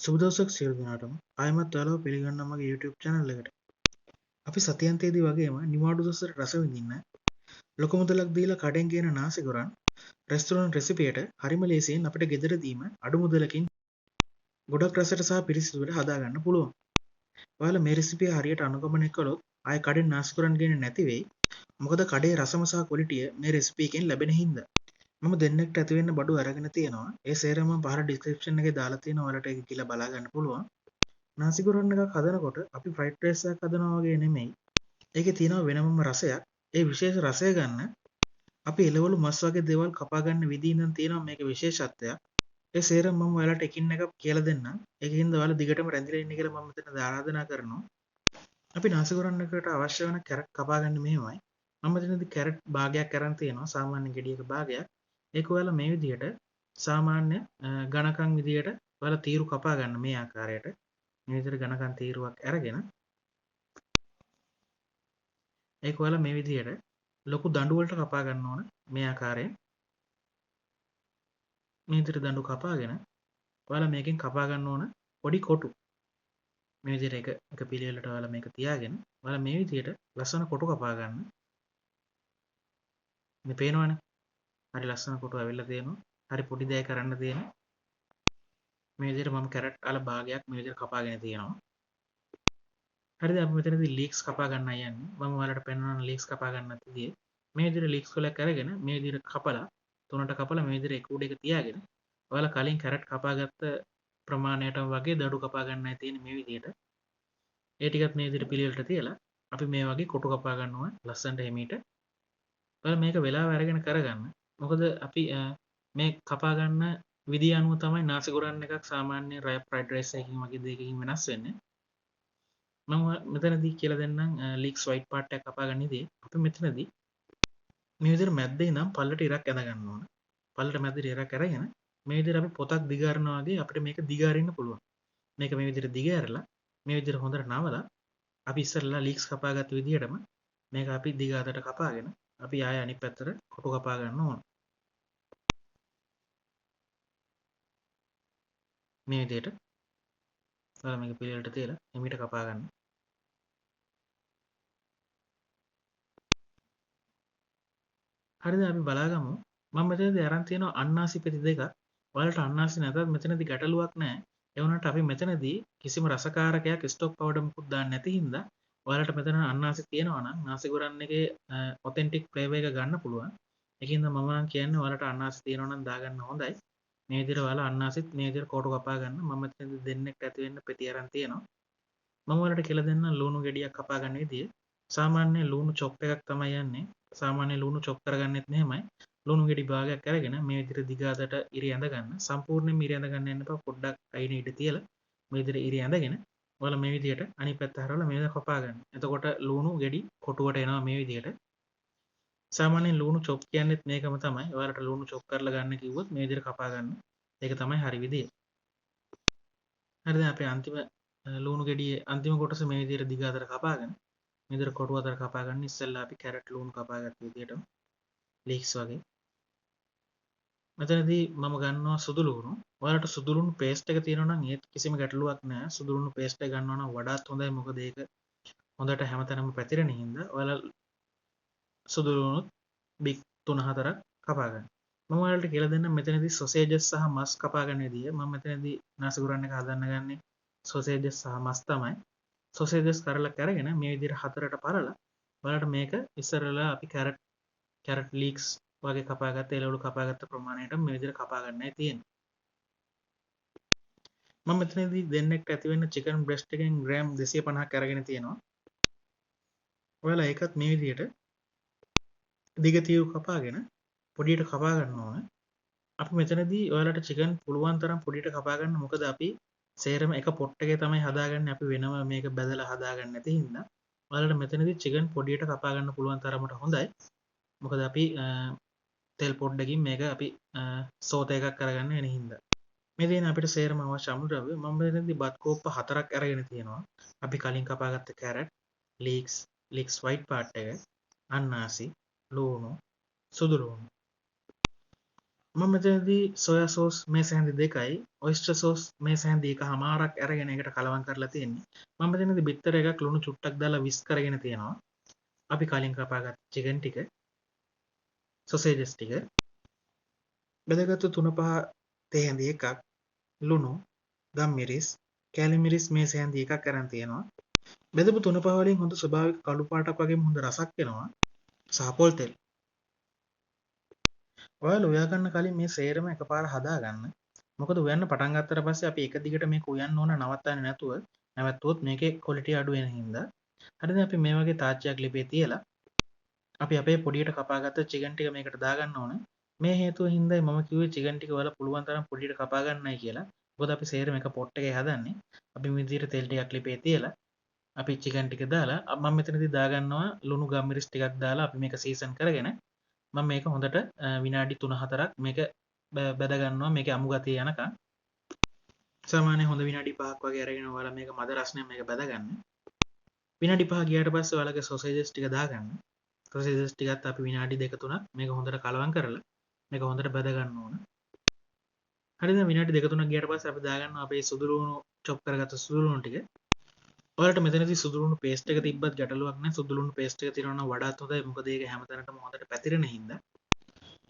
සුබ දවසක් සියලු දෙනාටම. ආයෙමත් ඔයාලව පිළිගන්නවා මගේ YouTube channel එකට. අපි සතියන්තයේදී වගේම නිවාඩු දවසට රස විඳින්න ලොකු මුදලක් දීලා කඩෙන් ගේන නාසිගොරන් රෙස්ටොරන්ට් රෙසිපියට හරිම ලේසියෙන් අපිට ගෙදරදීම අඩු මුදලකින් ගොඩක් රසට සහ පිරිසිදුවට හදාගන්න පුළුවන්. ඔයාලා මේ රෙසිපිය හරියට අනුගමනය කළොත් ආයෙ කඩෙන් නාසිගොරන් ගේන්නේ නැති වෙයි. මොකද කඩේ රසම සහ ක්වොලිටිය මේ රෙසිපි එකෙන් ලැබෙන හින්දා. මම දෙන්නෙක්ට ඇති වෙන්න බඩු අරගෙන තියෙනවා. ඒ සේරම මම පහළ ඩිස්ක්‍රිප්ෂන් එකේ දාලා තියෙනවා. ඔයාලට ඒක ගිහලා බලා ගන්න පුළුවන්. නාසිගොරන් එකක් හදනකොට අපි ෆ්‍රයිඩ් රයිස් එකක් හදනවා වගේ නෙමෙයි. ඒකේ තියෙනවා වෙනමම රසයක්. ඒ විශේෂ රසය ගන්න අපි එළවලු මස් වගේ දේවල් කපා ගන්න විදිහ ඉඳන් තියෙනවා මේකේ විශේෂත්වයක්. ඒ සේරම මම ඔයාලට එකින් එක කියලා දෙන්නම්. ඒකින්ද ඔයාලා දිගටම රැඳිලා ඉන්න කියලා මම මෙතන ආරාධනා කරනවා. අපි නාසිගොරන් එකට අවශ්‍ය වෙන කැරට් කපා ගන්න මෙහෙමයි. මම මෙතනදී කැරට් භාගයක් අරන් තියෙනවා. සාමාන්‍ය ගෙඩියක භාගයක්. ඒක ඔයාලා මේ විදිහට සාමාන්‍ය ඝනකම් විදිහට ඔයාලා තීරු කපා ගන්න මේ ආකාරයට. මේ විදිහට ඝනකම් තීරුවක් අරගෙන ඒක ඔයාලා මේ විදිහට ලොකු දඬු වලට කපා ගන්න ඕන මේ ආකාරයෙන්. මේ විදිහට දඬු කපාගෙන ඔයාලා මේකෙන් කපා ගන්න ඕන පොඩි කොටු. මේ විදිහට එක පිළිවෙලට ඔයාලා මේක තියාගෙන ඔයාලා මේ විදිහට ලස්සන කොටු කපා ගන්න. මේ පේනවනේ. හරි ලස්සන කොටු ඇවිල්ලා තියෙනවා. හරි පොඩි දෙයක් කරන්න තියෙන. මේ විදිහට මම කැරට් අල භාගයක් මේ විදිහට කපාගෙන තියෙනවා. හරිද? අපි මෙතනදී ලීක්ස් කපා ගන්නයි යන්නේ. මම ඔයාලට පෙන්වන ලීක්ස් කපා ගන්නත් විදිය. මේ විදිහට ලීක්ස් වලක් අරගෙන මේ විදිහට කපලා තුනට කපලා මේ විදිහට එක උඩ එක තියාගෙන ඔයාලා කලින් කැරට් කපාගත්ත ප්‍රමාණයටම වගේ දඩු කපා ගන්නයි තියෙන්නේ මේ විදිහට. ඒ ටිකත් මේ විදිහට පිළිවෙලට තියලා අපි මේ වගේ කොටු කපා ගන්න ඕන ලස්සනට එමීට. ඔයාලා මේක වෙලාව අරගෙන කරගන්න. මොකද අපි මේ කපා ගන්න විදිය අනුව තමයි නාසිගොරන් එකක් සාමාන්‍ය ෆ්‍රයිඩ් රයිස් එකකින් වගේ දෙයකින් වෙනස් වෙන්නේ. මම මෙතනදී කියලා දෙන්නම් ලීක්ස් වයිට් පාර්ට් එකක් කපා ගන්න විදිය. අපි මෙතනදී මේ විදිහට මැද්දේ ඉඳන් පල්ලට ඉරක් ඇඳ ගන්න ඕන. පල්ලට මැද්දට ඉරක් අරගෙන මේ විදිහට අපි පොතක් දිග අරනවා වගේ අපිට මේක දිග අරින්න පුළුවන්. මේක මේ විදිහට දිග ඇරලා මේ විදිහට හොඳට නවලා අපි ඉස්සරලා ලීක්ස් කපාගත්ත විදිහටම මේක අපි දිග අතට කපාගෙන අපි ආයෙ අනිත් පැත්තට කොටු කපා ගන්න ඕන. මේ විදිහට ඔයාලා මේක පිළිවෙලට තියලා එමිට කපා ගන්න. හරිද? අපි බලාගමු. මම මෙතනදී අරන් තියෙනවා අන්නාසි පෙති දෙකක්. ඔයාලට අන්නාසි නැතත් මෙතනදී ගැටලුවක් නෑ. ඒ වුණාට අපි මෙතනදී කිසිම රසකාරකයක් ස්ටොක් පවුඩර් මුකුත් දාන්න නැති හින්දා ඔයාලට මෙතන අන්නාසි තියෙනවා නම් නාසිගොරන් එකේ ඔතෙන්ටික් ෆ්ලේවර් එක ගන්න පුළුවන්. ඒකින්ද මම නම් කියන්නේ ඔයාලට අන්නාසි තියෙනවා නම් දාගන්න හොඳයි. මේ විදිහට ඔයාලා අන්නාසිත් මේ විදිහට කොටු කපා ගන්න. මම මෙතනදී දෙන්නෙක්ට ඇති වෙන්න පෙති අරන් තියෙනවා. මම ඔයාලට කියලා දෙන්නම් ලුණු ගෙඩියක් කපා ගන්න විදිය. සාමාන්‍ය ලුණු චොප් එකක් තමයි යන්නේ. සාමාන්‍ය ලුණු චොප් කරගන්නෙත් මෙහෙමයි. ලුණු ගෙඩි භාගයක් අරගෙන මේ විදිහට දිග අතට ඉරි ඇඳ ගන්න. සම්පූර්ණයෙන්ම ඉරි ඇඳ ගන්න යන්න එපා. පොඩ්ඩක් අයින ඉඩ තියලා මේ විදිහට ඉරි ඇඳගෙන ඔයාලා මේ විදිහට අනිත් පැත්ත හරවලා මේ විදිහට කපා ගන්න. එතකොට ලුණු ගෙඩි කොටුවට එනවා මේ විදිහට. සාමාන්‍යයෙන් ලුණු චොප් කියන්නේත් මේකම තමයි. ඔයාලට ලුණු චොප් කරලා ගන්න කිව්වොත් මේ විදිහට කපා ගන්න. ඒක තමයි හරි විදිය. හරිද? අපේ අන්තිම ලුණු ගෙඩියේ අන්තිම කොටස මේ විදිහට දිග අතට කපාගෙන මේ විදිහට කොටු අතර කපා ගන්න. ඉස්සෙල්ලා අපි කැරට් ලුණු කපාගත්ත විදිහටම ලීක්ස් වගේ. මෙතනදී මම ගන්නවා සුදු ලුණු. ඔයාලට සුදු ලුණු පේස්ට් එක තියෙනවා නම් ඒත් කිසිම ගැටලුවක් නෑ. සුදු ලුණු පේස්ට් එක ගන්නවා නම් වඩාත් හොඳයි. මොකද ඒක හොඳට හැමතැනම පැතිරෙන හින්දා ඔයාලා සුදු ලුණුත් බික් 3-4 කපා ගන්න. මම ඔයාලට කියලා දෙන්නම් මෙතනදී සොසේජස් සහ මස් කපා ගන්න විදිය. මම මෙතනදී නාසිගොරන් එක හදන්න ගන්නේ සොසේජස් සහ මස් තමයි. සොසේජස් කරලක් අරගෙන මේ විදිහට හතරට පරලා ඔයාලට මේක ඉස්සරලා අපි කැරට් ලීක්ස් වගේ කපාගත්ත එළවලු කපාගත්ත ප්‍රමාණයට මේ විදිහට කපා ගන්නයි තියෙන්නේ. මම මෙතනදී දෙන්නෙක්ට ඇති වෙන්න චිකන් බ්‍රෙස්ට් එකෙන් ග්‍රෑම් 250ක් අරගෙන තියෙනවා. ඔයාලා ඒකත් මේ විදිහට දිග තීරු කපාගෙන පොඩියට කපා ගන්න ඕන. අපි මෙතනදී ඔයාලට චිකන් පුළුවන් තරම් පොඩියට කපා ගන්න. මොකද අපි සේරම එක පොට් එකේ තමයි හදාගන්නේ. අපි වෙනම මේක බැදලා හදාගන්න නැති හින්දා ඔයාලට මෙතනදී චිකන් පොඩියට කපා ගන්න පුළුවන් තරමට හොඳයි. මොකද අපි තෙල් පොඩ්ඩකින් මේක අපි සෝත එකක් කරගන්න වෙන හින්දා. මේ තියෙන අපිට සේරම අවශ්‍ය අමුද්‍රව්‍ය. මම මෙතනදී බත් කෝප්ප 4ක් අරගෙන තියෙනවා. අපි කලින් කපාගත්ත carrot, leeks, leeks white part එක, අන්නාසි, ලුණු, සුදු ලුණු. මම මෙතනදී සෝයා සෝස් මේස හැන්දි 2යි, ඔයිස්ටර් සෝස් මේස හැන්දි 1.5ක් අරගෙන ඒකට කලවම් කරලා තියෙන්නේ. මම මෙතනදී බිත්තර එකක් ලුණු චුට්ටක් දාලා විස් කරගෙන තියෙනවා. අපි කලින් කපාගත්ත චිකන් ටික, සොසේජස් ටික, බෙදගත්තු 3-5 තේ හැන්දි එකක්, ලුණු, ගම් මිරිස්, කැලි මිරිස් මේස හැන්දි එකක් අරන් තියෙනවා. බෙදපු 3-5 වලින් හොඳ ස්වභාවික කළු පාටක් වගේම හොඳ රසක් එනවා. සහ පොල් තෙල්. ඔයාලා උයා ගන්න කලින් මේ සේරම එකපාර හදාගන්න. මොකද උයන්න පටන් ගත්තට පස්සේ අපි එක දිගට මේක උයන්න ඕන, නවත්තන්නේ නැතුව. නැවැත්තුවොත් මේකේ ක්වොලිටි අඩු වෙන හින්දා. හරිද? අපි මේ වගේ තාච්චියක් ලිපේ තියලා අපි අපේ පොඩියට කපාගත්ත චිකන් ටික මේකට දාගන්න ඕන. මේ හේතුව හින්දායි මම කිව්වේ චිකන් ටික ඔයාලා පුළුවන් තරම් පොඩියට කපා ගන්නයි කියලා. මොකද අපි සේරම එක පොට් එකේ හදන්නේ. අපි මේ විදිහට තෙල් ටිකක් ලිපේ තියලා අපි චිකන් ටික දාලා මම මෙතනදී දාගන්නවා ලුණු ගම්මිරිස් ටිකක් දාලා අපි මේක සීසන් කරගෙන මම මේක හොඳට විනාඩි 3-4ක් මේක බැද ගන්නවා මේකේ අමු ගතිය යනකම්. සාමාන්‍ය හොඳ විනාඩි 5ක් වගේ අරගෙන ඔයාලා මේක මද රසණයෙන් මේක බැද ගන්න. විනාඩි 5 ගියාට පස්සේ ඔයාලගේ සොසේජස් ටික දාගන්න. සොසේජස් ටිකත් අපි විනාඩි 2-3ක් මේක හොඳට කලවම් කරලා මේක හොඳට බැද ගන්න ඕන. හරිද? විනාඩි 2-3ක් ගියාට පස්සේ අපි දාගන්නවා අපේ සුදු ලුණු චොප් කරගත්ත සුදු ලුණු ටික. ඔයාලට මෙතනදී සුදු ලුණු පේස්ට් එක තිබ්බත් ගැටලුවක් නෑ. සුදු ලුණු පේස්ට් එක තියෙනවා නම් වඩාත් හොඳයි. මොකද ඒක හැමතැනටම හොඳට පැතිරෙන හින්දා.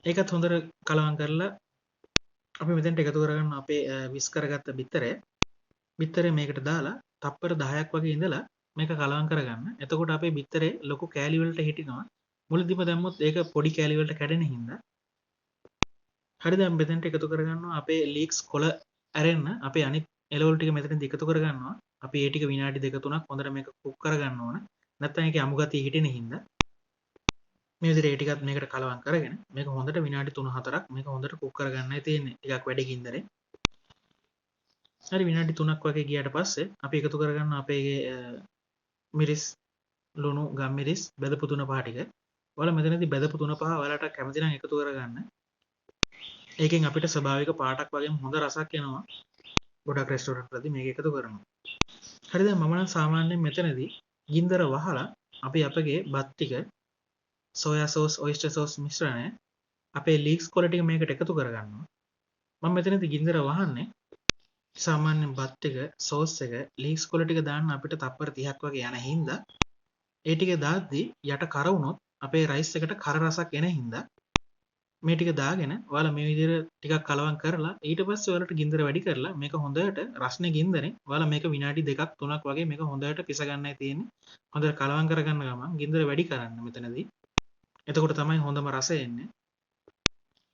ඒකත් හොඳට කලවම් කරලා අපි මෙතෙන්ට එකතු කරගන්න අපේ විස් කරගත්ත බිත්තරය. බිත්තරය මේකට දාලා තප්පර 10ක් වගේ ඉඳලා මේක කලවම් කරගන්න. එතකොට අපේ බිත්තරේ ලොකු කෑලි වලට හිටිනවා. මුලදිම දැම්මොත් ඒක පොඩි කෑලි වලට කැඩෙන හින්දා. හරි, දැන් මෙතෙන්ට එකතු කරගන්නවා අපේ ලීක්ස් කොළ ඇරෙන්න අපේ අනිත් එළවලු ටික මෙතනදී එකතු කරගන්නවා. අපි ඒ ටික විනාඩි 2-3ක් හොඳට මේක කුක් කරගන්න ඕන. නැත්නම් ඒකේ අමු ගතිය හිටින හින්දා. මේ විදිහට ඒ ටිකත් මේකට කලවම් කරගෙන මේක හොඳට විනාඩි 3-4ක් මේක හොඳට කුක් කරගන්නයි තියෙන්නේ. ටිකක් වැඩි ගින්දරේ. හරි, විනාඩි 3ක් වගේ ගියාට පස්සේ අපි එකතු කරගන්න අපේ මිරිස්, ලුණු, ගම් මිරිස්, බෙදපු 3-5 ටික. ඔයාලා මෙතනදී බෙදපු 3-5 ඔයාලට කැමති නම් එකතු කරගන්න. ඒකෙන් අපිට ස්වභාවික පාටක් වගේම හොඳ රසක් එනවා. ගොඩක් රෙස්ටෝරන්ට් වලදී මේක එකතු කරනවා. හරි, දැන් මම නම් සාමාන්‍යයෙන් මෙතනදී ගින්දර වහලා අපි අපගේ බත් ටික, සෝයා සෝස්, ඔයිස්ටර් සෝස් මිශ්‍රණය, අපේ ලීක්ස් කොළ ටික මේකට එකතු කරගන්නවා. මම මෙතනදී ගින්දර වහන්නේ සාමාන්‍යයෙන් බත් ටික, සෝස් එක, ලීක්ස් කොළ ටික දාන්න අපිට තප්පර 30ක් වගේ යන හින්දා ඒ ටික දාද්දි යට කර වුණොත් අපේ රයිස් එකට කර රසක් එන හින්දා මේ ටික දාගෙන ඔයාලා මේ විදිහට ටිකක් කලවම් කරලා ඊට පස්සේ ඔයාලට ගින්දර වැඩි කරලා මේක හොඳට රස්නේ ගින්දරෙන් ඔයාලා මේක විනාඩි 2ක් 3ක් වගේ මේක හොඳට පිස ගන්නයි තියෙන්නේ. හොඳට කලවම් කරගන්න ගමන් ගින්දර වැඩි කරන්න මෙතනදී. එතකොට තමයි හොඳම රසය එන්නේ.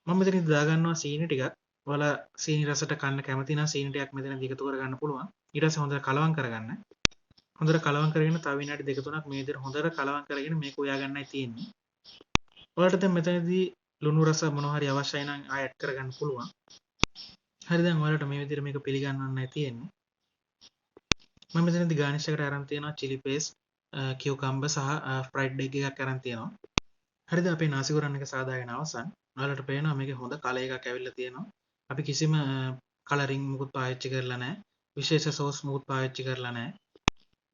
මම මෙතනදී දාගන්නවා සීනි ටිකක්. ඔයාලා සීනි රසට කන්න කැමති නම් සීනි ටිකක් මෙතනදී එකතු කරගන්න පුළුවන්. ඊට පස්සේ හොඳට කලවම් කරගන්න. හොඳට කලවම් කරගෙන තව විනාඩි 2-3ක් මේ විදිහට හොඳට කලවම් කරගෙන මේක උයා ගන්නයි තියෙන්නේ. ඔයාලට දැන් මෙතනදී ලුණු රස මොනවා හරි අවශ්‍යයි නම් ආයෙ ඇඩ් කරගන්න පුළුවන්. හරි, දැන් ඔයාලට මේ විදිහට මේක පිළිගන්නන්නයි තියෙන්නේ. මම මෙතනදී ගානිෂ් එකට අරන් තියෙනවා චිලි පේස්ට්, කියුකම්බර් සහ ෆ්‍රයිඩ් එග් එකක් අරන් තියෙනවා. හරිද, අපේ නාසි ගොරන් එක සාදාගෙන අවසන්. ඔයාලට පේනවා මේකේ හොඳ කලර් එකක් ඇවිල්ලා තියෙනවා. අපි කිසිම කලරින් මුකුත් පාවිච්චි කරලා නැහැ. විශේෂ සෝස් මුකුත් පාවිච්චි කරලා නැහැ.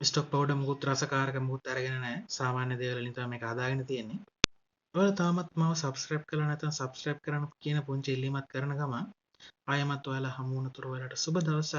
ස්ටොක් පවුඩර් මුකුත් රසකාරක මුකුත් අරගෙන නැහැ. සාමාන්‍ය දේවල් වලින් තමයි මේක හදාගෙන තියෙන්නේ. ඔයාලා තාමත් මාව සබ්ස්ක්‍රයිබ් කරලා නැත්නම් සබ්ස්ක්‍රයිබ් කරන්න කියන පුංචි ඉල්ලීමක් කරන ගමන් ආයෙමත් ඔයාලා හමු වුණ තුරු ඔයාලට සුබ දවසක්.